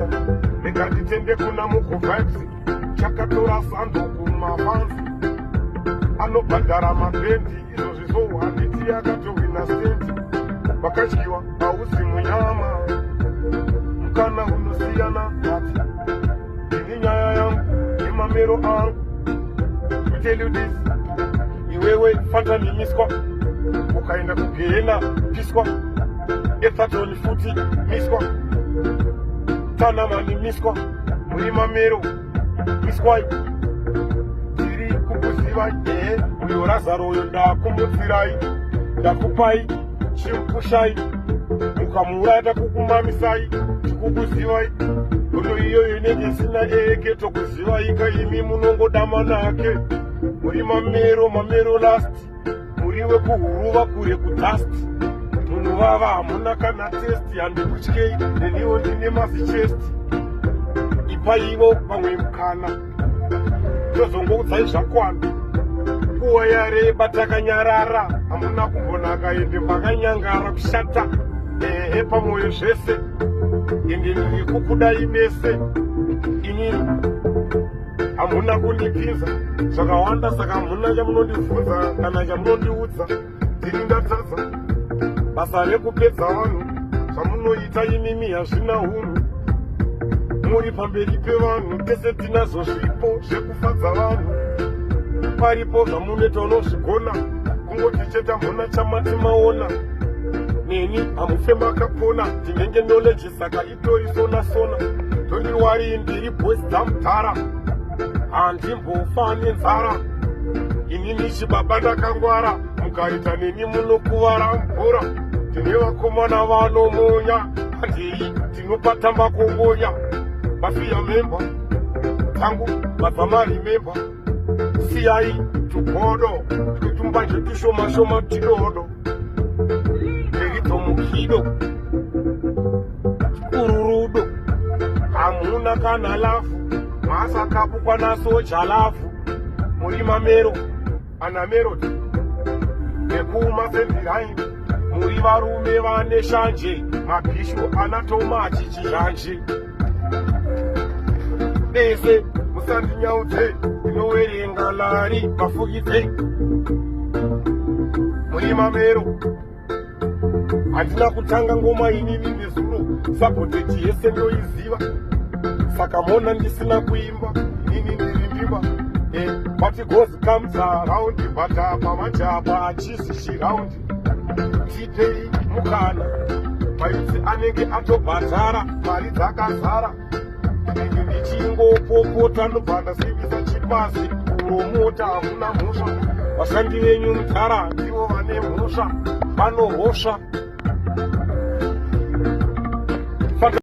Ndapedza, rega nditende kuna Mugo Vibes. Chakatora sando kumafans, anobhadhara mabhendi izvozvi. So handiti akatowina stendi? Vakadyiwa hauzi munyama, mukana unosiyana. But ndini nyaya yangu nemamero angu. To tell you this, iwewe fantanimiswa, ukaenda kugehena piswa. Ethatoni futi miswa, tanamani miswa, muri mamero, miswai. Tiri kukuziva. Ehe, uyo Razaro uyo ndakumutsirai, ndakupai chimupushai, mukamuuraya takukumamisai. Tikukuzivai, hondo iyoyo inenge isina eke. Tokuzivai kaimi, munongoda manake. Muri mamero, mamero last, muri wekuhuruva kure kudust. Munhu vava hamuna kana taste. Handikutyei, neniwo ndine mazichest. Ipaivo vamwe mukana, tozongoudzai zvakwana. Nguva yareba takanyarara, hamuna kumbonaka ende makanyangara kushata. Ehe, pamwoyo zvese, ende ndiri kukudai mese. Inini hamuna kundipinza zvakawanda, saka hamuna chamunondibvunza kana chamunondiudza. Ndini ndatadza basa rekupedza vanhu. Zvamunoita imimi hazvina unhu, muri pamberi pevanhu. Tese tinazvo zvipo zvekufadza vanhu, paripo zvamunoita unozvigona. Kungoti chete hamuna chamati maona neni, hamufe makapona. Ndinenge knowledge, saka itori sona sona. Don't worry, ndiri boys dzamudhara, handimbofa nenzara. Inini chibaba ndakangwara, mukaita neni munokuvara mvura. Tine vakomana vanomonya handei, tinopatamba kongonya. Mafia member tangu vabva maremember, siyai tugodo tutumbanje tushoma shoma tidodo nderidzo ururudo. Hamuna kana love, masakapukwa naSoul Jah Love. Muri mamero ana Melody nekuma sendiraini. Muri varume vane shanje, mabhishu ana tomachi chizhanje bese. Musandinyaudze, ndinowerenga lari mafukidze. Muri mamero. Handina kutanga ngoma inini nezuro, sabotage yese ndoiziva. Saka mona ndisina kuimba, ini ndiri ndimba. But goes comes around, but apa manje apa hachisi chiround. Tipei mukana, maitsi anenge atobhadhara mari dzakazara. Ndinenge ndichingopopota, ndobva ndasimbisa chipazi kuromota. Hamuna mhosva, vashandi venyu mudhara ndivo vane mhosva, vanohosva.